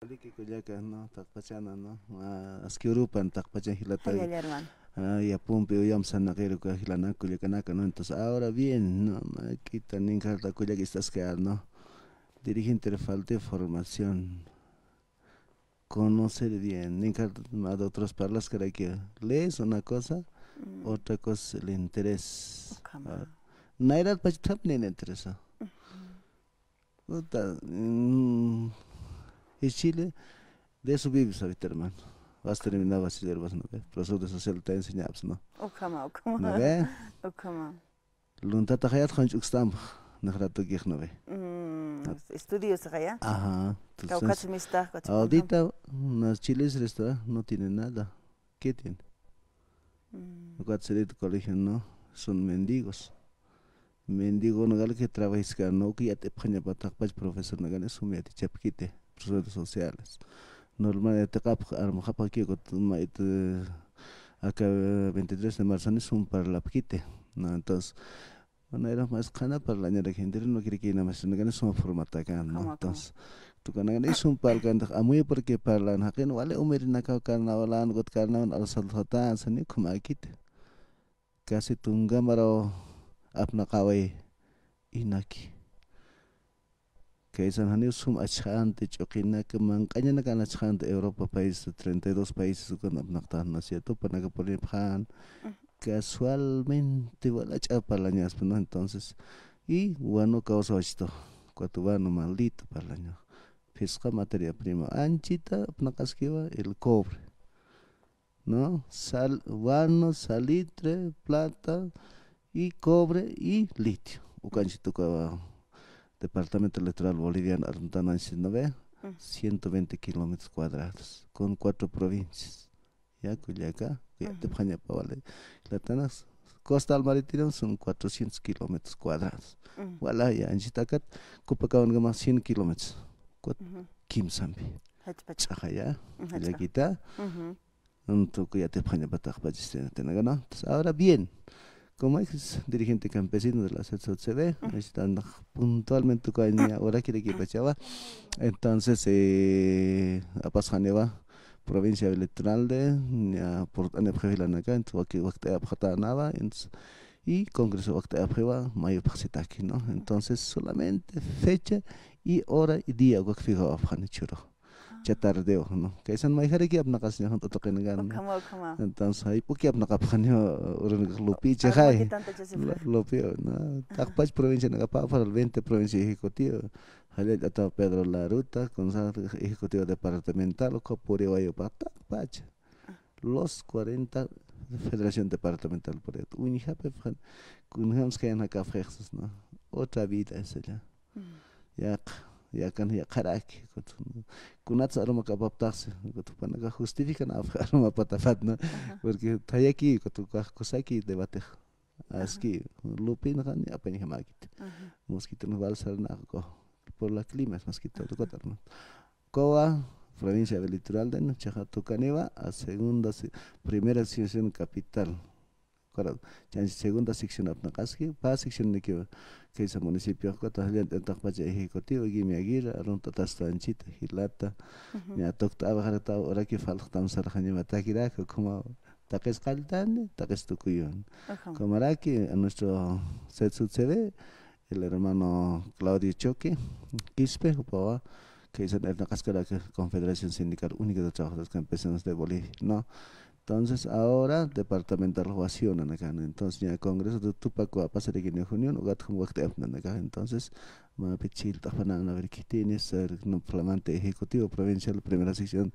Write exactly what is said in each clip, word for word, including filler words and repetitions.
Aliki kullaka, ¿no? Taqpachana, ¿no? Ah, aski urupan taqpachan jilata. Jallalla, hermano. Ah, yapumpi uyam sanaqiru ka jilanak kullakanaka, ¿no? Entonces, ahora bien, ¿no? Maykita ninkarta kullaka istaskar, ¿no? Dirigente le faltó formación. Conocer bien, ninkarta ma doctoras parlaskaraki, lees una cosa, mm, otra cosa es el interés. Ukhama. Ah, nayrat pachthap ni interesa. Ujú. Puta, mm, y Chile, de eso vives ahorita, hermano. Vas a terminar bachiller, vas a ver. Profesor de social está enseñados, ¿no? Ukhama, ukhama. ¿No ve? Ukhama. Luntata jayat janch'ukstampx, naqratu kix, ¿no ve? Mm, ah, estudios jaya. Ajá. Entonces, kawkhatsi mistaq, kawkhatsi ahorita, unas chiles resta, no tiene nada. ¿Qué tiene? Mm. Ukat sirita colegio, ¿no? Son mendigos. Mendigo nagal que trabajiska, ¿no? Que ya te paña pa taqpach profesor nagal, sum yatichapkiti, profesor de sociales. Normal, ya te kap, arma kap aquí, kot, ma, it, acá veintitrés de marzo, ni sum parlapkiti, ¿no? Entonces, bueno, era más kana parlaña de gente, no quiere que nada más, no gana suma formata acá, ¿no? Ukhama, ukhama. Entonces, tú kana gana, es un par, kan, amuy porque parlan, jaqin, wale, umirinaka, carnaval, got carnaval, al saltata, sani, como aquí te. Casi tungamaro apnaqaway inaki. Kaysan janiw sum achxanti, ch'uqinaka, manq'añanaka achxanti, Europa país, treinta y dos países ukan apnaqtan, ¿no es cierto? Panaka puripxan, ujú, casualmente wala ch'aw parlañaspa, ¿no? Entonces, y wano causa wachto, cuatro wano maldito parlaña. Phisqa materia prima, anchita apnaqaskiwa, el cobre. ¿No? Sal, guano, salitre, plata y cobre y litio. Ukanchituka departamento electoral boliviano aruntananchis, ¿no ve? Mm. Ciento veinte kilómetros cuadrados, con cuatro provincias. Ya, kullaka, ya, ujú, te paña pa vale. Latanas, costal marítimo son cuatrocientos kilómetros cuadrados. Mm. Wala, ya, anchitakat, Copacabana más cien kilómetros. Cuat-, ujú, kimsampi. Hachpacha. Ch'axa, ya, ujú, hachpa, kullakita. Ujú. Tukuy atipxañapataq pachistinatinakana. Entonces, ahora bien, como es dirigente campesino de la C C C B, ujú, están puntualmente con ña uraki de Quipachawa. Entonces, eh, apasxaniwa provincia electoral de, ña, por, anepxewilanaka, entonces, waki, wakt'ayapxatanaba, entonces, y Congreso wakt'ayapxewa, mayo pxsitaki, ¿no? Entonces, solamente fecha y hora y día wak fijawapxani churu. Ah. Cha tardew, ¿no? Kaysan mayjaraki apnaqasiña, jan t'utuqingan. Ukhama, ukhama. Entonces, jayp'uki apnaqapxaniw, urunakaq lupicha, ah, jay. Lupi, ¿no? Ajá. Taqpach provincia naka, para el veinte provincia ejecutivo. Jallallata Pedro Laruta, consejo ejecutivo departamental, uka puriwayupa, taqpacha. Ah. Los cuarenta federación departamental puriwayupa. Uñjapi, kunjams kayan jaka fexas, ¿no? Otra vida es allá. Mm. Yaq, yaqan yaqharaki, kutu, kunats arumakapaptaxsi, kutu, panaka justifican af-, arumapatapat, ¿no? Ajá. Porque tayaki, kutu, kusakiw debatex. Ajá. Aski, lupinxa ni apañjamakit. Ajá. Mosquito no va a ser nada, por la clima, es más que todo, ajá, kutu, ¿no? Coa, provincia del Litoral de, ¿no? Chaja, tukaniwa, a segunda, se-, primera sección capital. Kara, chanchi segunda sección apnaqaski, pa sección niki, kaysa municipio, kata, llant'antaqpacha ejecutivo, Guimi Aguirre, arunta tasta anchita, jilata, ujú, ña, tukta abajarata, uraki faltan sarxaña matakiraka, como taqis qalltani, taqis tukuyun. Ajá. Como araki, a nuestro C C C B, el hermano Claudio Choque Quispe, jupawa, kaysan irnaqaskaraki Confederación Sindical Única de Trabajadores Campesinos de Bolivia, ¿no? Entonces, ahora departamental juwasionanakan. Entonces, ña Congreso de Tupac pasarikini junio, ukat jum wakt'ayapnanaka. Entonces, mapi chilt'apanan, a ver, qué tiene ser, no, flamante ejecutivo provincial, primera sección,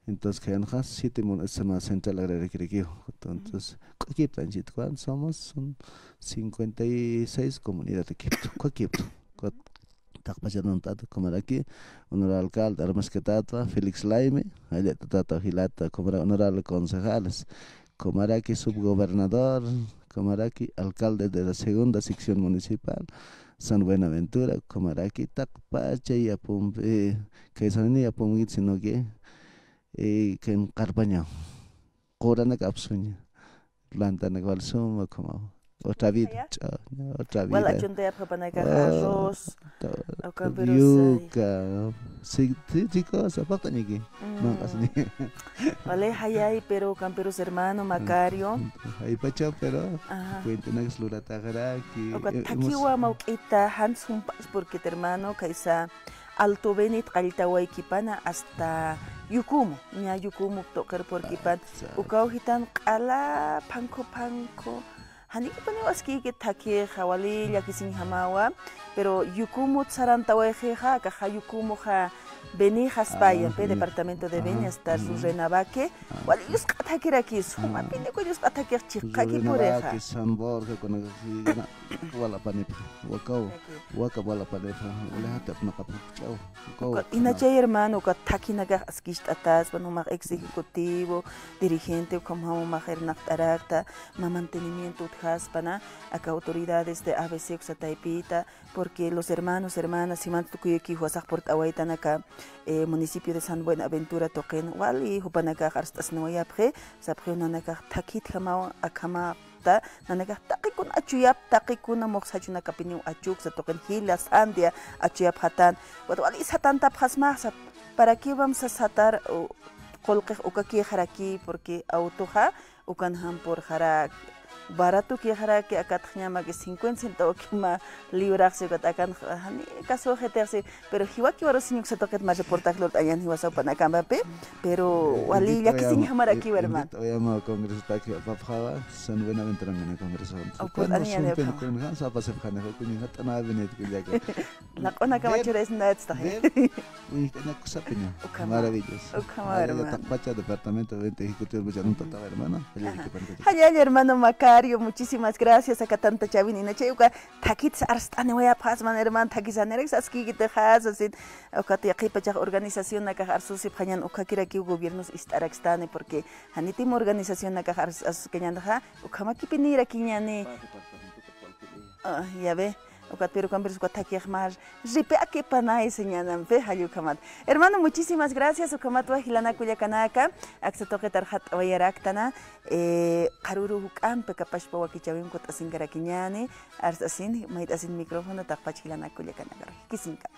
entonces, kayanxa siete mun-, esta más central agrarikirikiw. Entonces, k'ukipta anchit, ¿cuántos somos? Son cincuenta y seis comunidad kiptu, k'ukiptu. Taqpachanantata, como araki, honorable alcalde, armaskatata, Félix Laime, jallallata jilata, como araki, honorable concejales, como araki, subgobernador, como araki, alcalde de la segunda sección municipal, San Buenaventura, como araki, taqpacha yapumpi, kaysanini yapumkit, sino que, eh, ken qarpaña, quranak apsuña, lantanak wal suma, como Otra vida, ch'a, otra vida. Wal achuntayapxapanakax arroz, ukampirusa yuka, sí, sí, sí, cosa, paqtañaki. Mm. Manq'asni. Vale, jayay, pero ukampirus hermano Macario. Jaypacha, pero cuentanaksa lurataxaraki. Uka thakiwa mawk'ita, jan sumpas, porque hermano, kaysa Alto Benit qalltawaykipana hasta Yukumo, ña Yukumo tuqirpurkipan. Ukaw jitan q'ala phanku phanku. Janikipaniw askïki thakhixa, wali llakisiñjamawa, pero Yukumot sarantawayxixa, akaxa Yukumoxa Beni jaspayapi, departamento de Beni, hasta Rurrenabaque, wali yusq'a thakhiraki, sumapiniw yusq'a thakhix chiqaki purixa. San Borja, kuna, walapanipxa, wakaw, waka walapanipxa, wali jatap naqapxakich'aw. Uka, inachay hermano, uka thakhinakax askicht'ataspan, jumax ex ejecutivo, dirigente, ukham jumax irnaqt'arakta, mä mantenimiento utjaspana, aka autoridades de A B C uksa taypita, porque los hermanos, hermanas, simantu tukuyakiw jiwasax purt'awaytan aka, eh, municipio de San Buenaventura tuqin, wali jupanakax arst'asniwayapxi, sapxiw nanakax thakhitjamaw akhama ta, nanakax taqikuna achuyap, taqikuna muxsa achunakapiniw achuksa tuqin jila, sandia achuyapxatan. Ukat wali satantapxasmaxa, ¿para qué vamos a satar, u, qullqix ukakïxaraki? Porque autoxa ukanjam purxarak, baratukïxaraki, akatxñamaki cincuenta centavokima libraxsi, ukat akan jani kasuxitixsi, pero jiwakiw arusiña uksa tuqit mä reportaje lurt'añan jiwasaw jupanakamapi, pero wali llakisiñjamarakiwa, hermano. Invito, invito, llama congreso taki apapxawa, San Buenaventura congreso. Ukat aniñan apxawa. Kunja sapasipxani, kunja t'anawinit kullaka. Laq'unakama churaysinayatstaxi. Uñjt'añakusapiña. Ukhama. Maravilloso. Ukhama, hermano. Taqpacha departamento veinte ejecutivo, mucha nuntatawa, hermano. Jallalla, hermano Macario, muchísimas gracias. Aka tantachawin inachay uka thakhits arst'aniwayapxasman, hermano, thakhis janiraksas askïkitixas, sasin, ukat yaqhipachax organizacionnakax arsusipxañan, ukhakirakiw gobiernos ist'arakstani, porque janitim organizacionnakax ars-, arsuskañanxa, ukhamakipinirakiñani. Ah, ya ve. Ukat pero ukampirus uka thakhix mä ripiakipanay sañanampi, jall ukhamat. Hermano, muchísimas gracias, ukhamatwa jilanak kullakanaka, aksa tuqit arxat'awayaraktana, eh, qharüru juk'ampi kapachpa wakichäwin kut'asinkarakiñäni, arsasin, mayt'asin micrófono, taqpach jilanak kullakanakar jikisinkama.